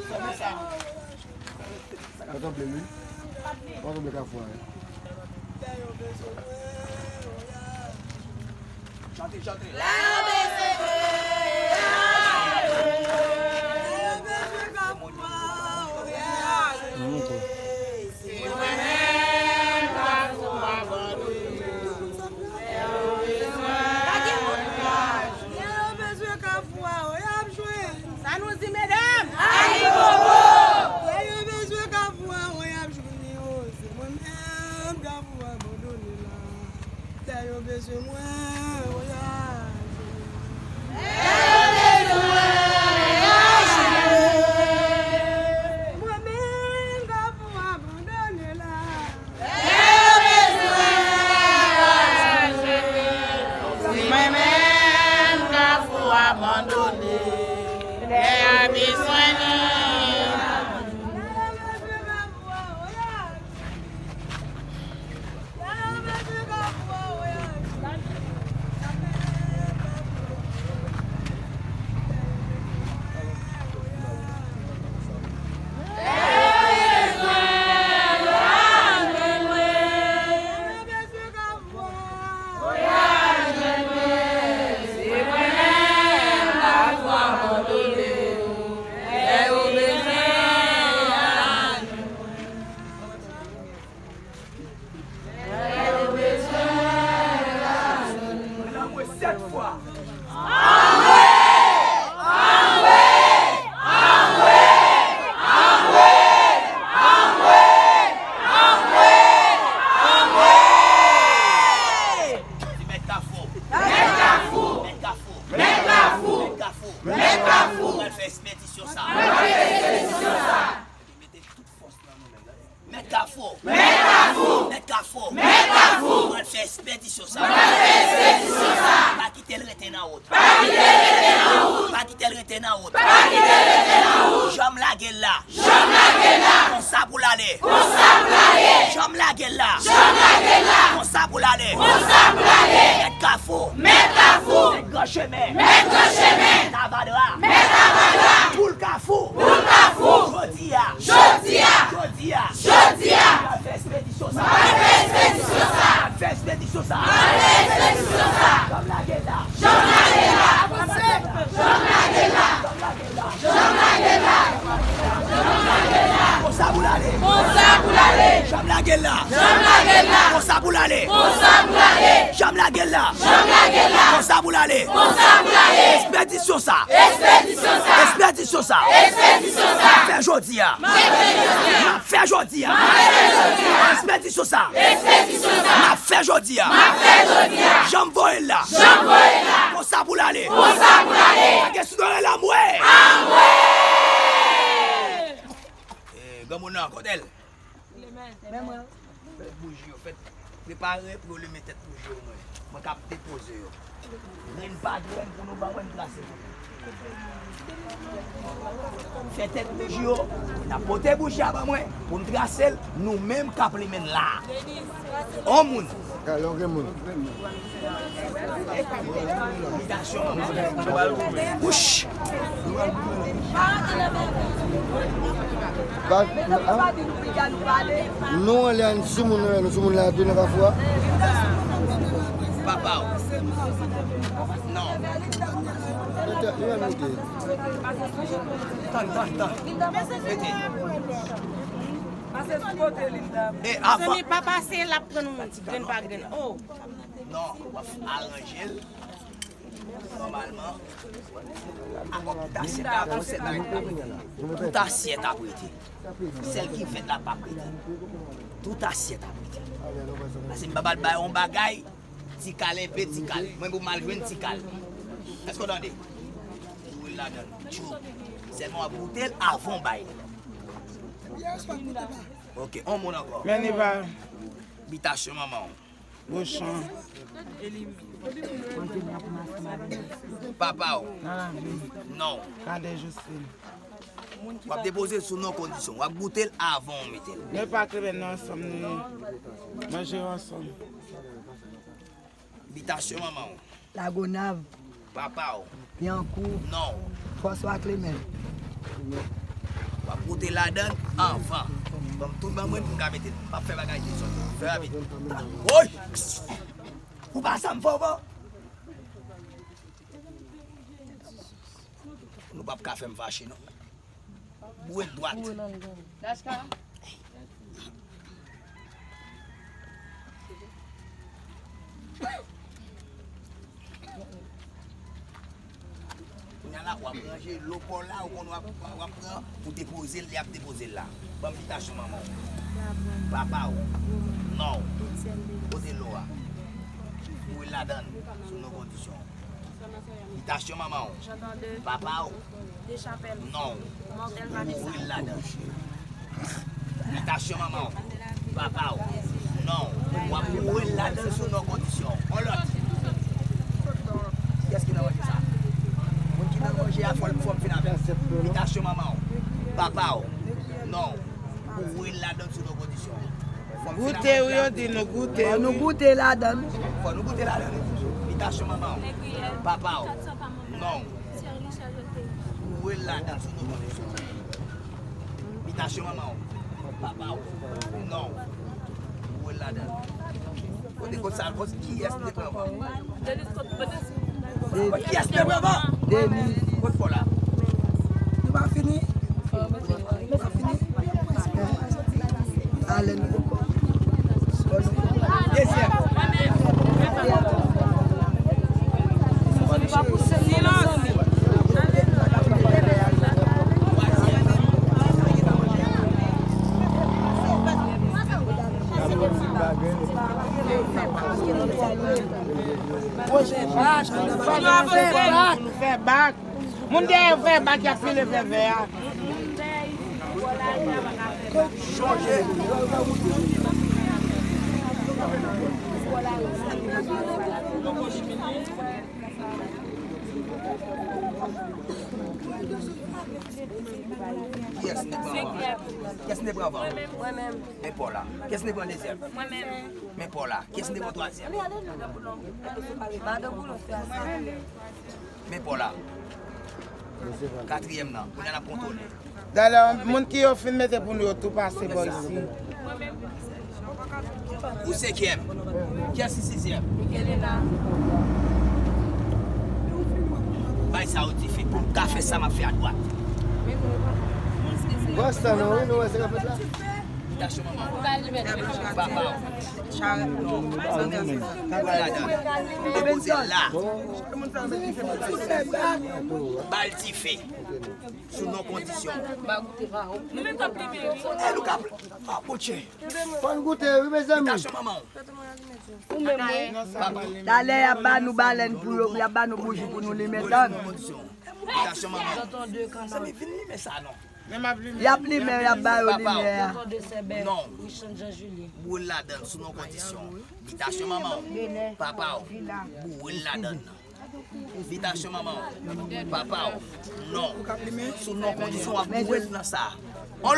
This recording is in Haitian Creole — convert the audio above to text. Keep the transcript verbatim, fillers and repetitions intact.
Sa sanble, wi. Sa sanble Kafou a, wi. Chante, chante. Sa nou di, medam? Ayibobo! Lè yo bezwen Kafou a, y ap jwenn yo. Se mwen menm Kafou abandone la. Lè yo bezwen mwen, y ap jwenn. Lè yo bezwen mwen, y ap jwenn. Mwen menm Kafou abandone la. Si mwen menm Kafou abandone, lè y a bezwen nou. Mwen la mwen sèt fwa. Anmwe! Anmwe! Di mèt Kafou. Mèt Kafou. Mèt Kafou. Mèt Kafou. Mwen pral fè ekspedisyon sa. Mwen pral fè ekspedisyon sa. Mete tout fòs nan nou menm. Mèt Kafou! Mèt Kafou! Mèt Kafou! Mèt Kafou! Mwen pral fè ekspedisyon sa. Mwen pral fè ekspedisyon sa. Pa kite l rete nan wout. Pa kite l rete nan wout. Pa kite l rete nan wout. Pa kite l rete nan wout. Janm lage l la. Janm lage l la. Konsa pou l ale. Konsa pou l ale. Janm lage l la. Janm lage l la. Konsa pou l ale. Konsa pou l ale. Mèt Kafou. Mèt Kafou. Mèt Gran Chemen. Mèt Gran Chemen. Mèt Avadra. Mèt Avadra. Boul Kafou. Boul Kafou. Jodi a. Jodi a. Jodi a. Jodi a. N ap fè ekspedisyon sa. N ap fè ekspedisyon sa. N ap fè ekspedisyon sa. N ap fè ekspedisyon sa. Janm lage l la. Janm lage l la. Janm lage l la. Janm lage l la. Janm lage l la. Konsa pou l ale. Konsa pou l ale. Janm lage l la. Janm lage l la. Konsa pou l ale. Konsa pou l ale. Janm lage l la. Janm lage l la. Konsa pou l ale. Konsa pou l ale. Ekspedisyon sa. Ekspedisyon sa. Ekspedisyon sa. Ekspedisyon sa. M ap fè jodi a. M ap fè jodi a. M ap fè jodi a. M ap fè jodi a. Ekspedisyon sa. Ekspedisyon sa. M ap fè jodi a. M ap fè jodi a. Jan m voye l la. Jan m voye l la. Konsa pou l ale. Konsa pou l ale. Pa gen sou dòlè la mwe. Anmwe! Eh, granmoun nan, kote l? Men mwen. Fè bouji yo, fè, prepare pou yo limen tèt bouji yo, mwen. Mwen k ap depoze yo. Grenn pa grenn pou nou ban mwen, m trase pou nou. Fè tèt bouji yo, n ap pote bouji a ban mwen, pou m trase l, nou menm k ap limen l la. On moun. Gade, yon grenn moun. Wouch! Ba, ah. Nou anlè a, nou sou moun nan, nou sou moun la tou nan kafou a. Papa w. Non. Tann, tann, tann. Mete. E avan. Mezanmi, pa pase, l ap pran nou grenn pa grenn. Oh. Non, w ap aranje l. Nòmalman, akò tout asyèt la, tout sèl bagay la, tout asyèt ap rete. Sèl ki vèt la p ap rete. Tout asyèt ap rete. Pase m pa pral bay yon bagay, ti kal enpe, ti kal. Mwen pou m al jwenn ti kal. Èske w tande? Ou ladan l. Tchou. Sèlman w ap goute l avan w bay li. Ok, on moun ankò. Men li pa. Bitasyon manman w. Kochon. Papa w. Nan lavi. Non. Kade Joustin. W ap depoze l sou non kondisyon. W ap goute l avan w mete l. Nou pa k renmen nou ansanm, nou manje yo ansanm. Bitasyon manman w. Lagonav. Papa w. Pyankou. Non. François Clement. W ap goute ladan anvan. Ban m tout ban mwen pou m ka mete l. M ap fè bagay dezòd. Fè rapid. Woy! Ou pa sa m fè w, bon? Nou p ap ka fè m fache, non. Boure l dwat. Daska. Kounye a la, w ap ranje lo pa w la, ou konn w ap, w ap pran pou depoze l, li ap depoze l la. Ban m bitasyon manman w. Papa w. Non. Kote lo a? Boure l ladan l, sou non kondisyon. Bitasyon manman w. Papa w. Non. Boure l ladan. Bitasyon manman w. Papa w. Non. W ap boure l ladan sou non kondisyon. On lòt. Kiyès ki nan ranje sa? Moun ki nan ranje a, fò l, fò m fin avè l. Bitasyon manman w. Papa w. Non. Boure l ladan sou non kondisyon. Goute, wi, yo di nou goute. Fò nou goute ladan. Fò nou goute ladan. Bitasyon manman w. Papa w. Non. Boure l ladan sou non kondisyon. Bitasyon manman w. Papa w. Non. Boure l ladan. Kote, kote sa, kote, kiyès ki te pran van? Denis, kote, kote? Denis. Kiyès ki te pran van? Denis. Kote fò la? Nou pa fini? Nou pa fini? Ale nou. Dezyèm. Silans. Pwochen bak, fò nou fè bak, nou fè bak. Moun dèyè yo fè bak, y ap file vèvè a. Kiyès ki te pran van? Kiyès ki te pran van? Mwen menm. Men pa w la. Kiyès ki te pran dezyèm? Mwen menm. Men pa w la. Kiyès ki te pran twazyèm? Madan Boulon. Madan Boulon, frè. Men pa w la. Katriyèm nan. Kounye a n ap kontwole. Dayè, moun ki yo fin mete pou nou yo tou pase bò isi. Ou senkyèm. Kiyès ki sizyèm? Mikelina. Bay sa yo dife pou m ka fè sa m ap fè a dwat. Bòs tan non, wi, nou wè se k ap fèt la. Bitasyon manman w. Papa w. Depoze l la. Ba l dife. Sou non kondisyon. Nou menm k ap plimen, wi. E nou k ap, ah, poutche. Fò n goute, wi, mezanmi. Bitasyon manman w. Ou menm, wi. Talè, y ap ba nou balèn pou yo, y ap ba nou bouji pou nou limen, tann. Bitasyon manman w. Mezanmi, vin limen sa, non. Y ap limen, y ap ba yo limyè a. Non. Boure l ladan l sou non kondisyon. Bitasyon manman w, papa w, boure l ladan l. Bitasyon manman w, papa w, non. Sou non kondisyon w ap boure l nan sa. On lòt.